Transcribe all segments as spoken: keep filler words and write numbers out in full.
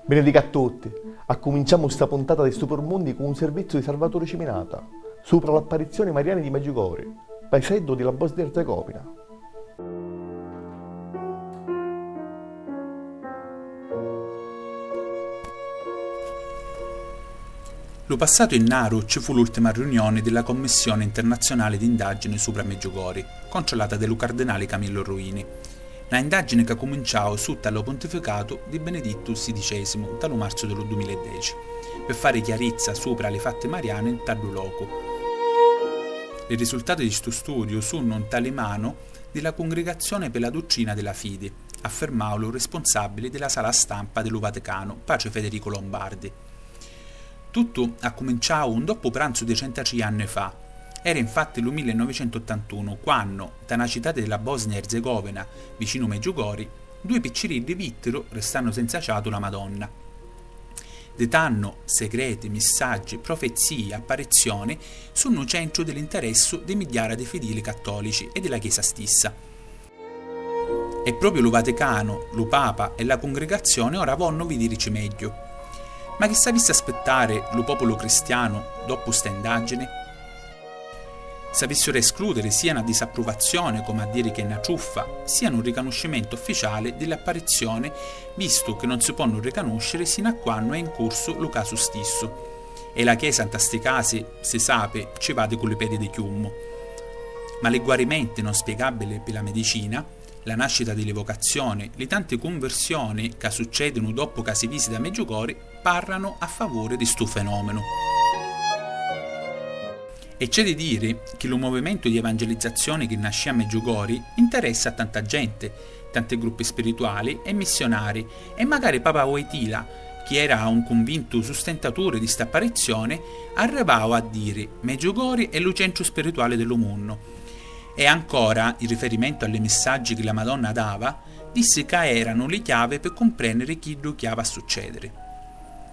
Benedica a tutti! Accuminciamu sta puntata di Stu Purmundi cu un serviziu di Sarvaturi Ciminata supra l'apparizioni mariani di Medjugorje, paeseddu di la Bosnia-Erzegovina. Lu passatu jinnaru ci fu l'ultima riunioni di la Commissioni Internazionali d'Indagini supra Meggiugori, controllata di lu Cardinali Camillo Ruini. Na indagini ca cuminciau sutta a lu pontificatu di Benedittu Sidicesimu nta lu marzu di lu dumila e deci, pi fari chiarizza supra a li fatti mariani nta ddu locu. Li risultati di stu studiu sunnu nta li manu di la Cungrigazioni pi la Duttrina di la Fidi, affirmau lu rispunsabili di la sala stampa di lu Vaticanu, patri Federicu Lombardi. Tuttu accuminciau un doppu pranzu di trentatrì anni fa. Era infatti lu millenovicentuottantunu, quannu, nta na citati di la Bosnia Erzegovina, vicinu Meggiugori, dui picciriddi vittiru, restannu senza ciatu, la Madonna. Di tannu, segreti, missaggi, profezii, apparizioni sunnu centru di l'interessu di migghiara di fidili cattolici e di la Chiesa stissa. E propriu lu Vaticanu, lu Papa e la Cungrigazioni ora vonnu vidirici megghiu. Ma chi s'avissi a spittari lu populu cristianu doppu sta indagini? S'avissuru a escludiri sia na disappruvazioni, comu a diri chi è na truffa, sia nu ricanuscimentu ufficiali di l'apparizioni, vistu chi non si ponnu ricanusciri sinu a quannu è in cursu lu casu stissu. E la Chiesa nta sti casi, si sapi, ci vadi cu li pedi di chiummu. Ma li guarimenti non spiegabili pi la medicina, la nascita di li vocazioni, li tanti cunvirsioni ca succedinu doppu ca si visita Meggiugori, parranu a favuri di stu fenomenu. E c'è di diri chi lu movimentu di evangelizzazioni chi nascì a Meggiugori interessa a tanta genti, tanti gruppi spirituali e missionari, e macari Papa Wojtyla, chi era un cunvintu sustentaturi di sta apparizioni, arrivau a diri: "Meggiugori è lu centru spirituali di lu munnu." E ancora, in riferimentu a li missaggi chi la Madonna dava, dissi ca eranu li chiavi pi cumprènniri chiddu chi havi a succèdiri.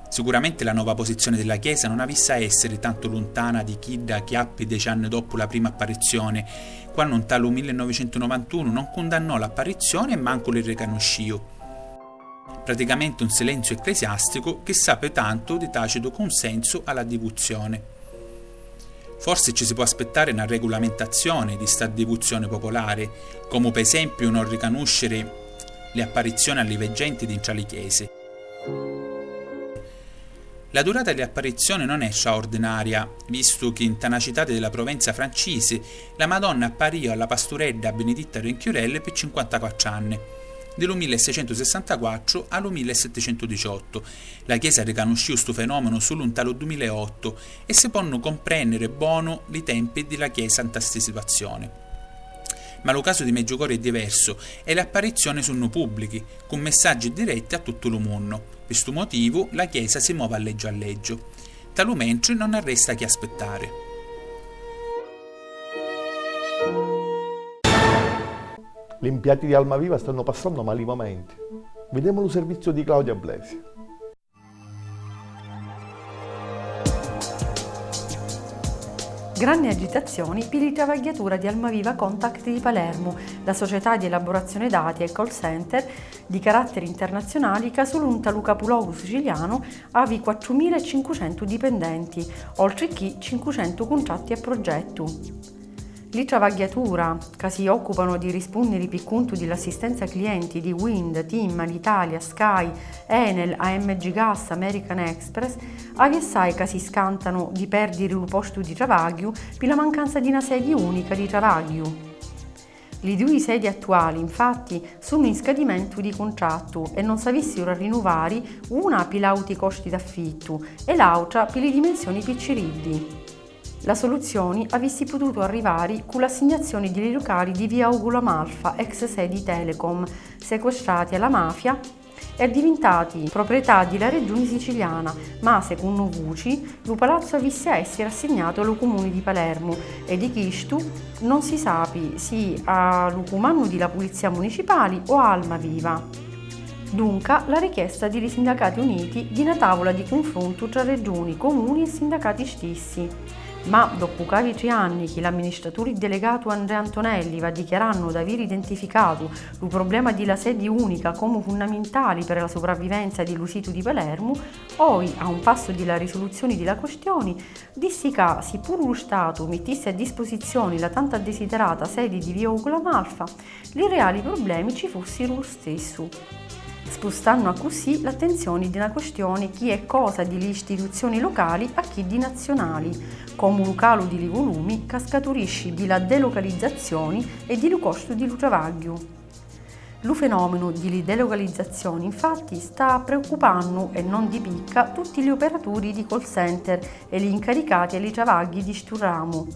Sicuramenti la nova posizioni di la Chiesa non avissi a èssiri tantu luntana di chidda chi appi deci anni doppu la prima apparizioni, quannu nta lu millenovicentunovantunu non cundannò l'apparizioni e mancu li ricanuscìu. Praticamenti un silenziu ecclesiàsticu chi sapi tantu di tàcitu cunsensu a la divuzioni. Forsi ci si pò aspittari na regulamentazioni di sta divuzioni popolari, comu p'esempiu non ricanusciri li apparizioni a li veggenti dintra li chiesi. La durata di l'apparizioni non è straordinaria, vistu chi nta na citati di la Provenza francisi la Madonna apparìu a la pasturedda Biniditta Renchiurelli pi cinquantaquattru anni, di lu millesecentusessantaquattru a lu millesettecentudiciottu. La Chiesa ricanuscìu stu fenomenu sulu nta lu dumilaottu e si ponnu comprènniri bonu li tempi di la Chiesa nta sti situazioni. Ma lu casu di Meggiugori è diversu e l'apparizioni sunnu pùbblichi, cu messaggi diretti a tuttu lu munnu. Pi stu motivu la Chiesa si movi alleggiu alleggiu. Nta lu mentri non arresta chi aspittari. L'impiati di Almaviva stannu passannu mali momenti. Videmu lu serviziu di Claudia Blesi. Granni agitazioni pi li travagghiatura di Almaviva Contact di Palermu, la società di elaborazione dati e call center di caratteri internazionali ca sulu nta lu capuluogu sicilianu havi quattrumila e cincucentu dipendenti, oltri chi cincucentu cuntratti a proggettu. Li travagghiatura, ca si occupanu di rispunniri pi cuntu di l'assistenza clienti di Wind, Tim, Alitalia, Sky, Enel, A M G Gas, American Express, havi assai ca si scantanu di perdiri lu postu di travagghiu pi la mancanza di na sedi unica di travagghiu. Li dui sedi attuali, infatti, sunnu in scadimentu di cuntrattu e non s'avissiru a rinuvari, una pi l'auti costi d'affittu e l'autra pi li dimensioni picciriddi. La soluzioni avissi pututu arrivari cu l'assignazioni di li lucali di via Ugo La Malfa, ex sedi Telecom, sequestrati a la mafia e addivintati proprietà di la Regioni siciliana, ma, secunnu vuci, lu palazzu avissi a essiri assignatu a lu Cumuni di Palermu e di chistu non si sapi si a lu cumannu di la Pulizia Municipali o a Almaviva. Dunca, la richiesta di li sindacati uniti di na tavula di cunfruntu tra Regioni, Comuni e sindacati stissi. Ma, doppu cavi tri anni chi l'amministraturi delegatu Andrea Antonelli va dichiarannu d'aviri identificatu lu problema di la sedi unica comu funnamintali per la sopravvivenza di lu situ di Palermu, oi, a un passu di la risoluzioni di la questioni, dissi ca, si puru lu Statu mittissi a disposizioni la tanta desiderata sedi di via Ugo La Malfa, li reali problemi ci fussiru lu stissu. Spustannu accussì l'attenzioni di na questioni chi è cosa di li istituzioni locali a chiddi nazionali, comu lu calu di li vulumi ca scaturisci di la delocalizzazioni e di lu costu di lu travagghiu. Lu fenomenu di li delocalizzazioni, infatti, sta preoccupannu, e non di picca, tutti li operaturi di call center e li incaricati a li travagghi di stu ramu.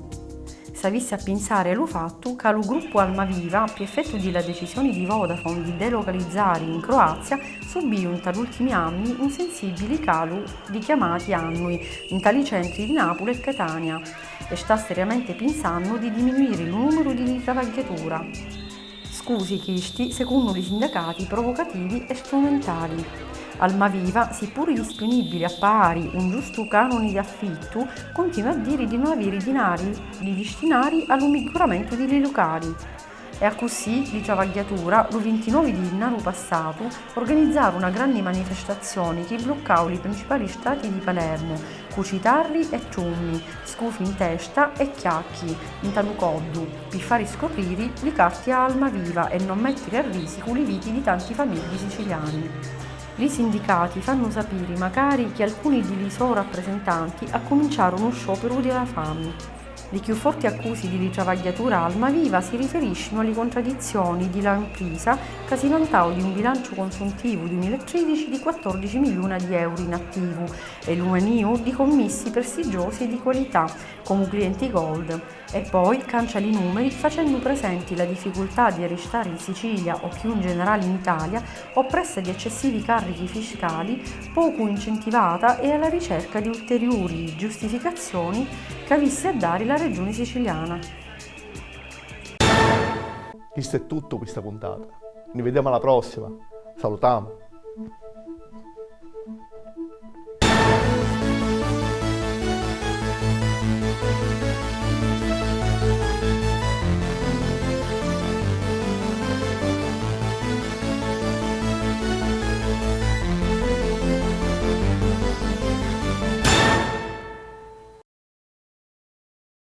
S'avissi a pinsari a lu fattu ca lu gruppu Almaviva, pi effettu di la decisioni di Vodafone di delocalizzari in Croazia, subbìu nta l'ultimi anni un sensibili calu di chiamati annui nta li centri di Napule e Catania, e sta seriamenti pinsannu di diminuiri lu numeru di li travagghiatura. Scusi chisti, secunnu li sindacati, provocativi e strumentali. Almaviva, si puru dispinibili a pagari un giustu canoni di affittu, cuntinua a diri di non aviri dinari di distinari a lu migghuramentu di li lucali. E accussì li travagghiatura, lu vintinovi di jinnaru passatu, organizzaru na granni manifestazioni chi bluccau li principali strati di Palermu, cu citarri e trummi, scufi in testa e chiacchi nta lu coddu, pi fari scurriri li carti a Almaviva e non mettiri a risicu li viti di tanti famigghi siciliani. Li sindicati fannu sapiri macari chi alcuni di li so rappresentanti accuminciaru nu sciopiru di la fami. Li chiù forti accusi di li travagghiatura a Almaviva si riferiscinu a li contradizzioni di la mprisa ca si vantau di un bilanciu consuntivu dumilatriddici di quattordici miliuna di euri in attivu e lu maniu di commissi prestigiosi e di qualità, comu clienti Gold, e poi cancia li numeri facennu presenti la difficultà di arristari in Sicilia o chiù in generali in Italia, oppressa di eccessivi carrichi fiscali, pocu incentivata e a la ricerca di ulteriuri giustificazzioni c'avissi a dari la Regioni siciliana. Chistu è tuttu pi sta puntata. Ni videmu a la prossima. Salutamu.